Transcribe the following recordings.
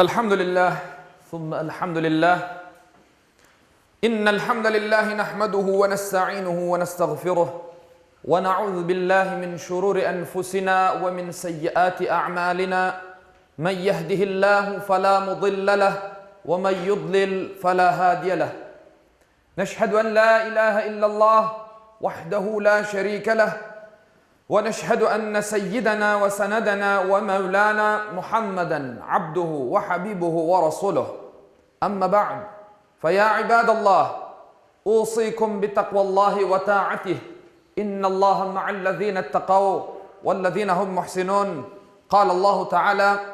Elhamdülillah, thumma elhamdülillah. İnnel hamdelellahi nahmeduhu ve nestainuhu ve nestağfiruh. Ve na'udhu billahi min şururi enfusina ve min seyyiati a'malina. Men yehdihillahu fela mudille leh ve men yudlil fela hadiye leh. Neşhedü en la ilahe illallah vahdehu la şerike leh. Ve neşhedü enne seyyidena ve senedena ve mevlana Muhammeden abduhu ve habibuhu ve rasuluh. Amma ba'd, fe ya ibadallah, usikum bi takvallahi ve ta'atih, innallaha ma'allezine ittekav vellezine hum muhsinun, Kâlallahu Teala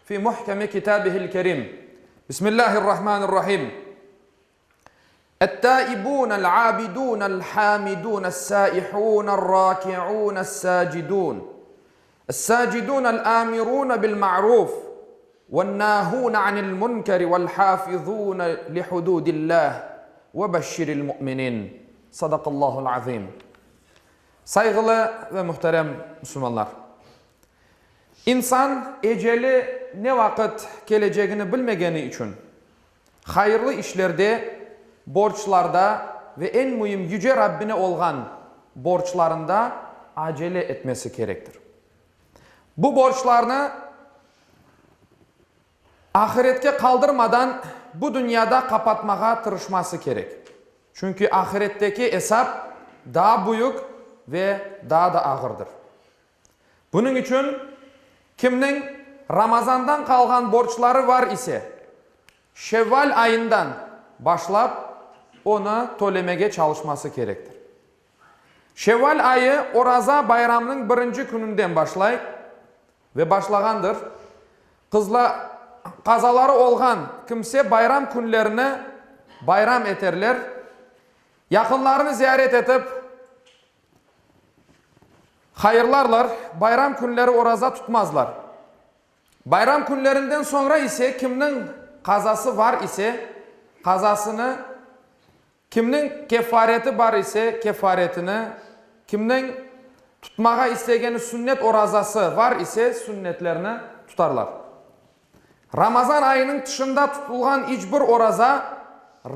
fi muhkemi kitabihil kerim. Bismillahirrahmanirrahim. Et-taibun el-abidun el-hamidun es-saihun er-rakiun es-sacidun. Es-sacidun el-amirun bil-ma'ruf ve'n-nahun anil munkeri ve'l-hafizun li hududillah ve beşşiril mu'minin. Sadakallahul azim. Sayğılı ve muhterem Müslümanlar! İnsan eceli ne vaqıt kelecegini bilmegeni içün, hayırlı işlerde, borclarda ve eñ müim Yüce Rabbine olğan borclarında acele etmesi kerektir. Bu borclarnı ahiretke qaldırmadan bu dünyada qapatmağa tırışması kerek. Çünki ahiretteki esap daa büyük ve daa da ağırdır. Bunıñ içün kimniñ Ramazandan qalğan borcları var ise, Şevval ayından başlap onı tölemege çalışması kerektir. Şevval ayı Oraza bayramnıñ birinci kününden başlay ve başlağandır. Qızla qazaları olğan kimse bayram künlerini bayram eterler, yaqınlarını ziyaret etip, Hayırlarlar, bayram künleri oraza tutmazlar. Bayram künlerinden soñra ise kimniñ qazası var ise, qazasını, kimniñ kefareti bar ise, kefaretini, kimniñ tutmağa istegeni sünnet orazası var ise, sünnetlerni tutarlar. Ramazan ayınıñ tışında tutulğan iç bir oraza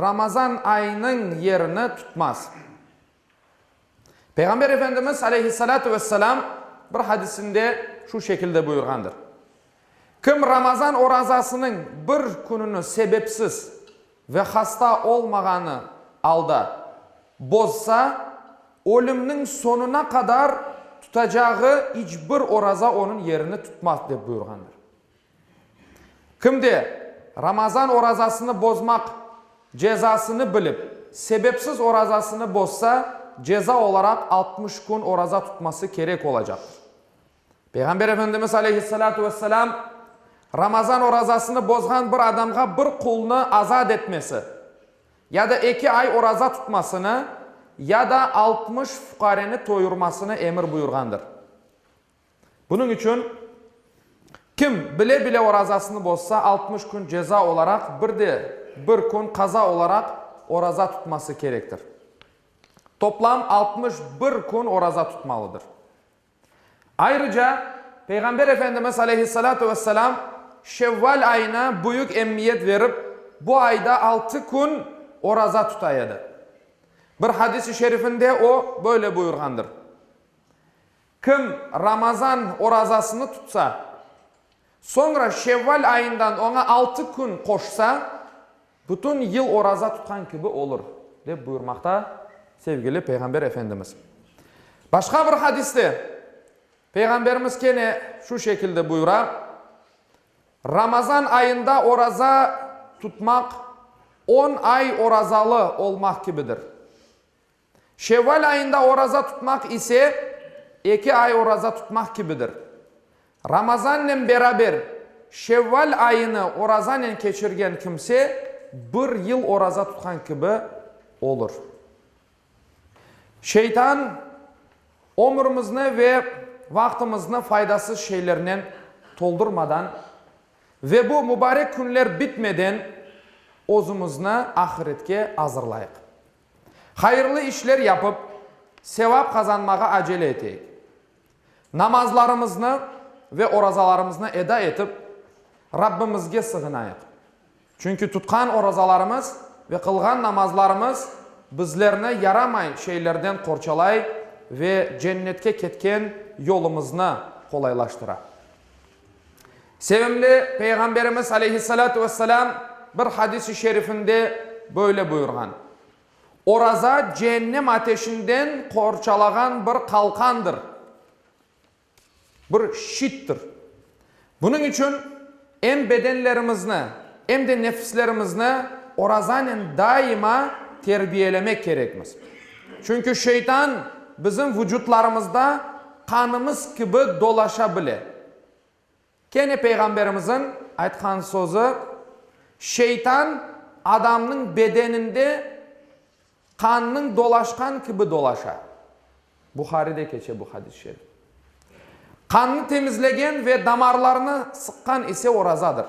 Ramazan ayınıñ yerini tutmaz. Peyğamber Efendimiz aleyhissalâtu vesselâm bir hadisinde şu şekilde buyurğandır, Kim Ramazan orazasınıñ bir kününi sebepsiz ve hasta olmağanı alda bozsa, ölümniñ soñuna qadar tutacağı iç bir oraza onıñ yerini tutmaz, dep buyurğandır. Kim de Ramazan orazasını bozmaq cezasını bilip, sebepsiz orazasını bozsa, ceza olaraq 60 kün oraza tutması kerek olacaqtır. Peyğamber Efendimiz aleyhissalâtu vesselâm, Ramazan orazasını bozğan bir adamğa bir qulnı azat etmesi, ya da eki ay oraza tutmasını, ya da 60 fuqareni toyurmasını emir buyurğandır. Bunıñ içün, kim bile-bile orazasını bozsa, 60 kün ceza olaraq, bir de bir kün qaza olaraq oraza tutması kerektir. Toplam 61 kün oraza tutmalıdır. Ayrıca, Peyğamber Efendimiz aleyhissalâtu vesselâm Şevval ayına büyük emmiyet verip, bu ayda altı kün oraza tuta edi. Bir hadis-i şerifinde o, böyle buyurğandır, Kim Ramazan orazasını tutsa, soñra Şevval ayından oña altı kün qoşsa, bütün yıl oraza tutqan kibi olur, dep buyurmaqta sevgili Peyğamber Efendimiz. Başqa bir hadiste Peyğamberimiz kene şu şekilde buyura, Ramazan ayında oraza tutmaq on ay orazalı olmaq kibidir. Şevval ayında oraza tutmaq ise, eki ay oraza tutmaq kibidir. Ramazannen beraber şevval ayını orazanen keçirgen kimse, bir yıl oraza tutqan kibi olur. Şeytan ömrümizni ve vaqtımıznı faydasız şeylernen toldurmadan ve bu mubarek künler bitmeden özümizni ahiretke azırlayıq. Hayırlı işler yapıp, sevap qazanmağa acele eteyik. Namazlarımıznı ve orazalarımıznı eda etip, Rabbimizge sığınayıq. Çünki tutqan orazalarımız ve qılğan namazlarımız bizlerni yaramay şeylerden qorçalay ve cennetke ketken yolumıznı qolaylaştıra. Sevimli Peyğamberimiz aleyhissalâtu vesselâm bir hadis-i şerifinde böyle buyurğan, Oraza ceennem ateşinden qorçalağan bir qalqandır. Bir şittir. Bunıñ içün em bedenlerimizni, em de nefislerimizni orazanen daima terbiyelemek kerekmiz. Çünki şeytan bizim vucutlarımızda qanımız kibi dolaşa bile. Kene Peyğamberimizin aytqan sözü, Şeytan adamnıñ bedeninde qannıñ dolaşqan kibi dolaşa. Buharide keçe bu hadis-i şerif. Qannı temizlegen ve damarlarnı sıqqan ise orazadır.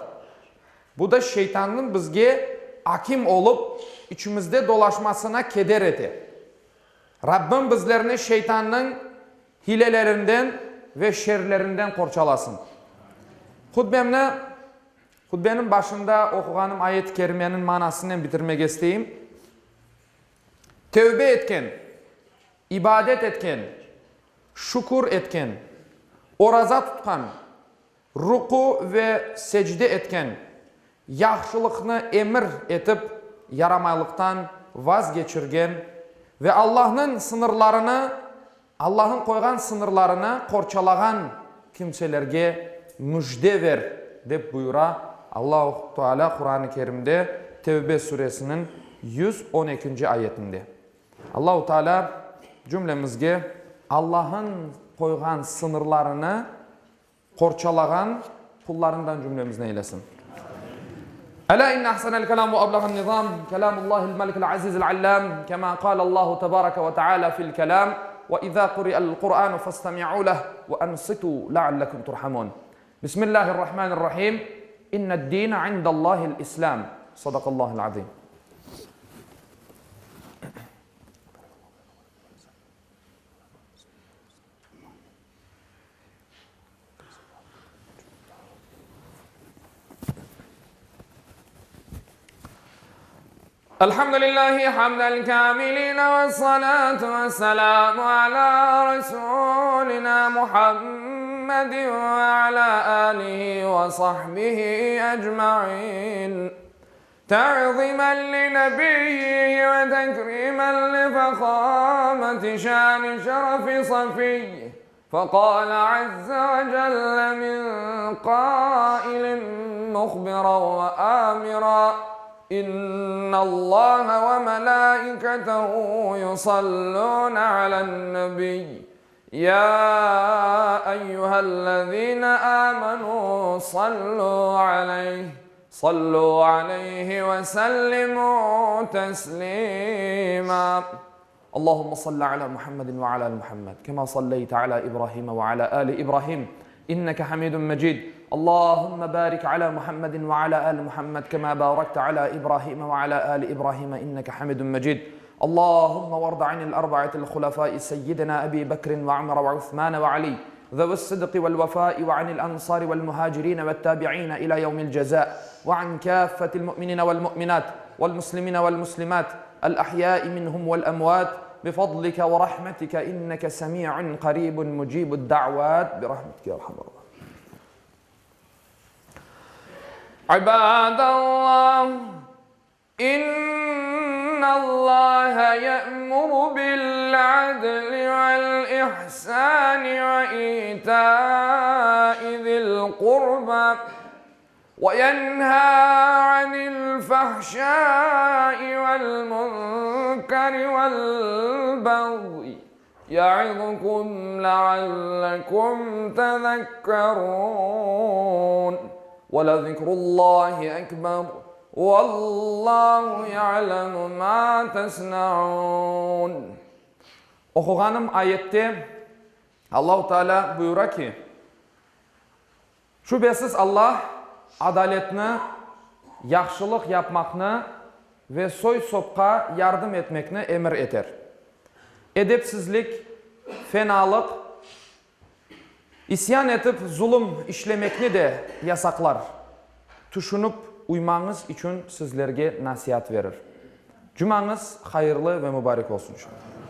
Bu da şeytannıñ bizge akim olıp, içimizde dolaşmasına keder ete. Rabbim bizlerni şeytannıñ hilelerinden ve şerlerinden qorçalasın. Hutbemni hutbeniñ başında oquğanım ayet-i kerimeniñ manasınen bitirmege isteyim. Tövbe etken, ibadet etken, şükür etken, oraza tutqan, ruku ve secde etken, yahşılıqnı emir etip, yaramaylıqtan vazgeçirgen ve Allahnıñ sıñırlarını, Allahnıñ qoyğan sıñırlarını qorçalağan kimselerge müjde ver, dep buyura Allahu Teala Quran-ı Kerimde Tevbe suresiniñ 112-nci ayetinde. Allahu Teala cümlemizge Allahnıñ qoyğan sıñırlarını qorçalağan qullarından cümlemizni eylesin. Elâ inne ahsenel kelâm ve eblağen nizâm, kelâmullâhil melikil azîzil allâm, kemâ kâlellâhu tebâreke ve teâlâ fil kelâm, ve izâ kuri'el Kur'ânu festemi'û leh ve ansitû leallekum turhamûn. Bismillâhirrahmânirrahîm. İnned-dîne indellâhil İslâm. Sadakallâhul azîm. Elhamdülillahi hamdel kâmilîne vessalâtu vesselâmu alâ Resûlinâ Muhammedin ve alâ âlihi ve sahbihi ecmaîn. Te'zimen li nebiyyihi ve tekrîmen li fehâmeti şâni şerefi safiyyihi. Feqâle azze ve celle min qâilin muhbiran ve âmiran, İnnallâhe ve melâiketehu yusallûne alen-nebiy, yâ eyyühellezîne âmenû sallû aleyh, sallû aleyhi ve sellimû teslîmâ. Allahümme salli ala Muhammedin ve ala ali Muhammed, kema salleyte ala İbrahim ve ala ali İbrahim, inneke hamidun mecid. Allahümme barik ala Muhammedin ve ala ali Muhammed, kema barakte ala İbrahim ve ala ali İbrahim, inneke hamidun mecid. Allahümme varda anil arba'atil hulefai seyyidina Ebi Bekrin ve Ömer ve Osman ve Ali, zevi's-sıdqi vel-vefai ve anil ansari vel-muhacirin ve't-tabi'in ila yevmil ceza ve an kâffetil mu'minine vel-mu'minat vel-muslimine vel-muslimat el-ahyai minhum vel-emvat bifadlike ve rahmetike inneke semi'un qaribun mucibud-da'vat birahmetike ya erhamer rahimin. İbadallah, İnnallâhe ye'muru bil-'adli vel-ihsâni ve itâi zil-qurbâ ve yenhâ 'anil-fahşâi vel-munkeri vel-bagyi ye'izukum le'allekum tezekkerûn. Ve lezikrullâhi ekber. Vallahu ya'lemu ma tesnaun. Oquğanım ayette Allahu Teala buyura ki, Şübesiz Allah adaletni, yahşılıq yapmaqnı ve soy-sopqa yardım etmekni emir eter. Edepsizlik, fenalıq, isyan etip zulum işlemekni de yasaqlar. Tüşünip uymañız içün sizlerge nasiat verir. Cumañız hayırlı ve mübarek olsun inşallah.